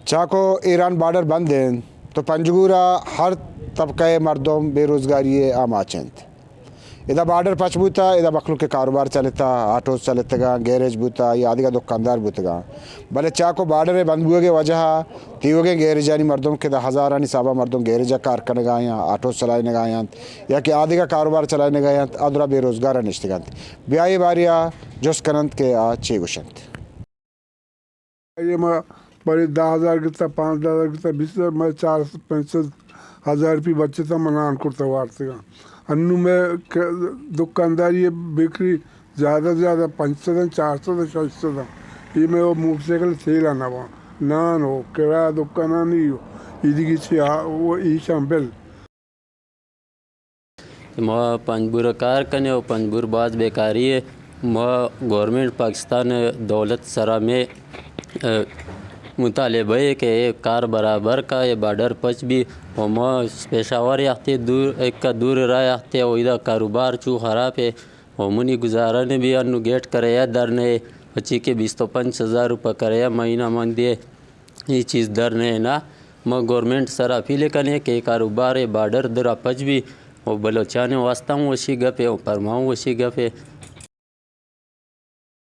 چاکو ایران بارڈر بند انت تو پنجگور ء ہر طبقہ ء مردم بے روزگاری ء آماچ انت۔ ادا بارڈر پچ بوتا، ادا مخلوق ء کاروبار چلتا، آٹوز چلتگاں، گیریج بوتا یا آدگہ دکاندار بوتگاں۔ بلے چاکو بارڈر ء بند بوگ ء وجہ ء تیوگیں گیریجانی مردم کہ دا ہزارانی حساب ء مردم گیریج ء کار کنگا آیاں، آٹوز چلائینگا آیاں یا کہ آدگہ کاروبار چلائینگا آیاں، آ درا بے روزگار ء نشتگ انت۔ بیا اے باریا جست کننت کہ آ چے گوشنت۔ اے ما بلے دہ ہزار گتا، پانزدہ ہزار گتا، بیس ہزار، ما چار سد پنچ سد ہزار روپی بچتا ما نان کرتا وارتگاں۔ انو مئے ک-، دکانداری بیکری زیادہ زیادہ پنچ سد انت، چار سد انت، شش سد انت۔ اے مئے او موٹر سائیکل تیل ء نہ باں۔ نان ہو، کرایہ دکانانی ہو، اے دگہ چی آ-، او ایشاں بل۔ ما پنجگور ء کار کنیں و پنجگور باز بیکاری ہے۔ ما گورنمنٹ پاکستان دولت سرا میں، ء، مطالبہ ہے کہ اے کار برابر کا، اے بارڈر پچ بی و ما پیشہ ور یاختے دور، ایک دور را یاختے و ادا کاروبار چو خراب ہے و منی گزارہ نہ بی۔ انو گیٹ کرے در نے، پچی کے بیست و پنچ ہزار روپے کرے مہینہ من دے۔ اے چیز در نئے نا۔ ما گورنمنٹ سرا اپیل کنیں کہ اے کاروبار اے بارڈر درا پچ بی و بلوچانی واسطہ ہوں وشی گپے و پرما ہوں وشی گپے۔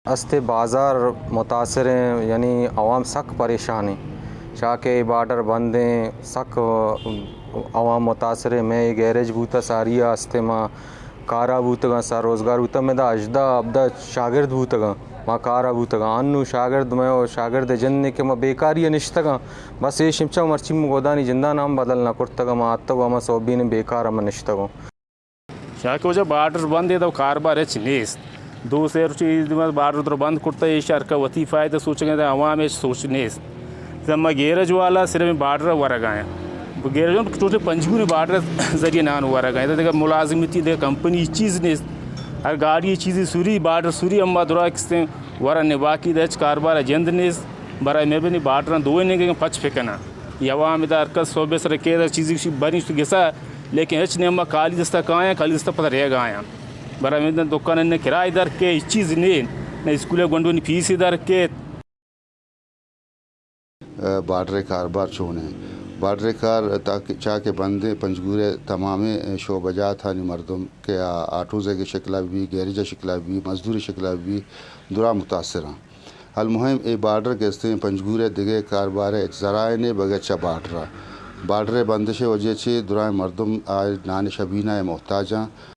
است بازار متاثر ہیں، یعنی عوام سک پریشان ہیں۔ چاکہ اے بارڈر بند ہیں، سک عوام متاثر ہیں۔ میں اے گیریج بوتا ساری است ما کارا بوتگاں، سر روزگار بوتگ۔ مئے دا ہژدہ ہبدہ شاگرد بوتگاں، ما کارا بوتگاں۔ انو شاگرد مئے و شاگرد جند کہ ما بیکاری ء نشتگاں۔ بس ایش انچو مرچی ما گدانی جندان ہم بدل نہ کرتگ، ما اتگ و ہما سوبین بیکار ہم نشتگوں۔ شاہ کہ وجہ بارڈر بند ہے تو کاروبار ہچ نیست۔ دو سے روچی بارڈر در بند کرتا ہے، شہر کا وتی فائدہ سوچگا ہے، عوام ہچ سوچ نیست۔ زما گیرج والا صرف بارڈر ورگ آیاں۔ گیرج ہم ٹوٹل پنجگور بارڈر ذریعہ نان ورگ آیاں۔ دگہ ملازمتی، دگہ کمپنی چیز نیست۔ اگر گاڑی چیزی سوری، بارڈر سوری، اما درا کسیں ورن، باقی دہ ہچ کاروبار جند نیست۔ برای مہربانی بارڈر دوئے نگے پچ پکناں۔ یہ عوام ادا ہر کس صوبے سر کے چیزی بری گسا، لیکن ہچ نیما کالی دستا کایاں، کالی دستا پتہ ریگا آیاں۔ برای مہربانی دکان نے کرای در کے، ہچ چیز نے، نہ اسکول گنڈونی فیس در کے۔ بارڈر ء کاربار چون انت؟ بارڈر ء کار تاکہ، چاکہ بند انت، پنجگور ء تمامیں شعبہ جاتانی مردم کہ آ آٹوز ء شکل ء بی، گیریج ء شکل ء بی، مزدور ء شکل ء بی، درا متاثر انت۔ المہم اے بارڈر کہ استیں پنجگور ء دگہ کاربار ء ہچ ذرائع نے بغیر چہ بارڈر ء۔ بارڈر ء بندش ء وجہ چہ درائیں مردم آ نان شبینہ ء محتاج انت۔